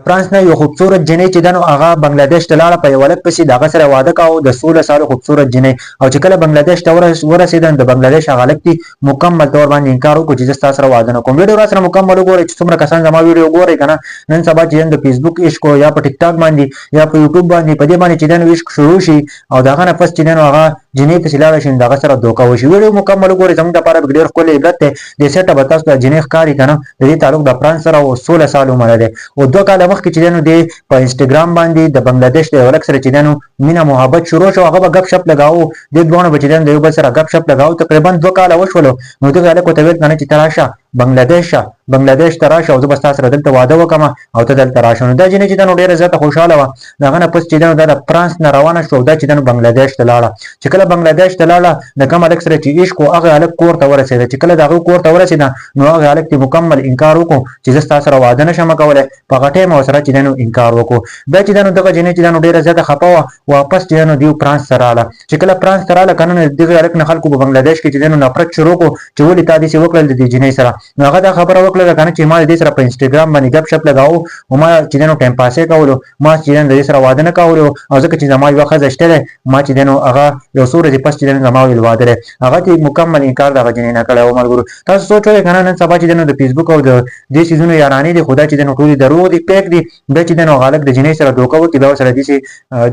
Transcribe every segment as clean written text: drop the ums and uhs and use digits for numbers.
فرانس نه یو خوبصورت جنۍ چې ده نو هغه بنګلادیش ته لاړه په یو هلک پسې د هغه سره واده کاوه د 16 سالو خوبصورت جنۍ او چې کله بنګلادیش ته ورسېده نو د بنګلادیش هغه هلک دي مکمل طور باندې انکار وکړو چې زه ستا سره واده نه کوم. ویډیو را سره مکمل وګورئ چې څومره کسان زما ویډیو ګورئ کنه. نن سبا چې د فیسبوک عشق یا په ټیک ټاک باندې یا په یوټیوب باندې په دې باندې چې دنو عشق شروع شي او د هغه نه پس چې دنو هغه جنۍ پسې لاړه شي نو د هغه سره دوکه وشي. ویډیو مکمل وګورئ، زموږ دپاره به ډېر ښکلی عبرت دی. دې سټه به تاسو ته جنۍ ښکاري که نه، د دې تعلق د فرانس سره او 16 سال عمر دی او 2 کاله مخکې چې دی نو دی په انسټاګرام باندې د بنګلادیش د یو هلک سره چې دی نو مینه محبت شروع شو. هغه به ګپ شپ لګاو، دې دواړو به چې دی نو د یو بل سره ګپ شپ لګاو. تقریبا 2 کاله وشولو نو دغه هلک ورته ویل که نه چې ته راشه بنګلادیش شه، بنګلادیش ته راشه او زه به ستا سره دلته واده وکړم او ته دلته راشه. نو دا جنۍ چې ده نو ډېره زیاته خوشحاله وه. د هغه نه پس چې ده نو دا د فرانس نه روانه شوه او دا چې ده نو بنګلادیش ته لاړه. چې کله بنګلادیش ته لاړه، د کوم هلک سره چې عشق و هغه هلک کور ته ورسېده. چې کله د هغه کور ته ورسېده نو هغه هلک ته مکمل انکار وکړو چې زه ستا سره واده نه شم کولی. په هغه ټایم ورسره چې ده نو انکار وکړو. بیا چې ده نو دغه جنۍ چې ده نو ډېره زیاته خفه وه، واپس چې ده نو دیو فرانس ته راغله. چې کله فرانس ته راغله که نه، نو دغه هلک نه خلکو په بنګلادیش کې چې ده نو نفرت شروع کړو چې ولې تا داسې وکړل د دې جنۍ سره؟ نو هغه دا خبره وکړله که نه چې ما د دې سره په انسټاګرام باندې ګپ شپ لګاو او ما چې ده نو ټایم پاسې کولو، ما چې ده نو د دې سره واده نه کولو او ځکه چې زما یوه ښځه شته دی، ما چې ده نو هغه یو څو ورځې پس چې ده نو زما ویل واده دی. هغه ته مکمل انکار دغه جنۍ نه کړی و. ملګرو، تاسو سوچ وکړئ که نه، نن سبا چې ده نو د فیسبوک او د دې څیزونو یارانې دي، خو دا چې ده نو ټولې دروغ دي، فیک دي. بیا چې ده نو هغه هلک د جنۍ سره دوکه وکړي، بیا ورسره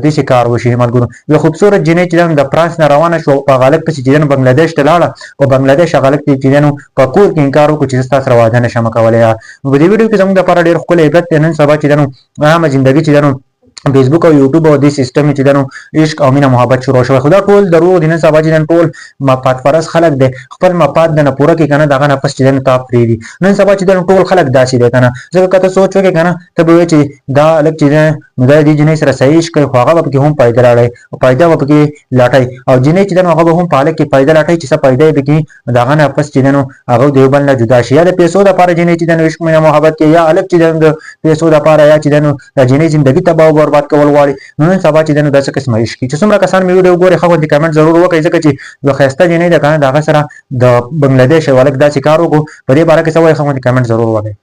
داسې کار وشي. ملګرو، یو خوبصورت جنۍ چې ده نو د فرانس نه روانه شوه، په هغه هلک پسې چې ده نو بنګلادیش ته لاړه، په بنګلادیش هغه هلک چې ده نو په کور کې انکار وکړو چې زه ستا سره واده نه شم کولی. نو په دې ویډیو کې زموږ لپاره ډېر ښکلی عبرت دی. نن سبا چې ده نو عامه زندګي چې ده نو فیسبوک او یوټیوب او دې سیستم چې ده نو عشق او مینه محبت شروع شوی، خو دا ټول دروغ دي. نن سبا چې نن ټول مفاد پرست خلک دی، خپل مفاد د نه پوره کې کنه دغه نه پس چې نن تا پریدي. نن سبا چې نن ټول خلک داسې دی کنه، ځکه که ته سوچ وکړې کنه، ته به وایې چې دا هلک چې دی نو دا دې جنۍ سره صحیح عشق کوي، خو هغه به پکې هم فایده راړی او فایده به پکې لټوي او جنۍ چې ده نو هغه به هم په هلک کې فایده لټوي چې څه فایده یې پکې. د هغه نه پس چې ده نو هغه د یو بل نه جدا شي، یا د پیسو دپاره جنۍ چې ده نو عشق مینه محبت کوي، یا هلک چې ده نو د پیسو دپاره، یا چې ده نو د جنۍ زندګي تباه او برباد کول غواړي. نو نن سبا چې ده نو داسې قسمه عشق. چې څومره کسان مې ویډیو ګوري، ښه غوندې کمنټ ضرور وکړئ، ځکه چې یو ښایسته جنۍ ده که نه، د هغه سره د بنګلادیش یو هلک داسې کار وکړو. په دې باره کې څه وایي؟ ښه غوندې کمنټ ضرور وکړئ.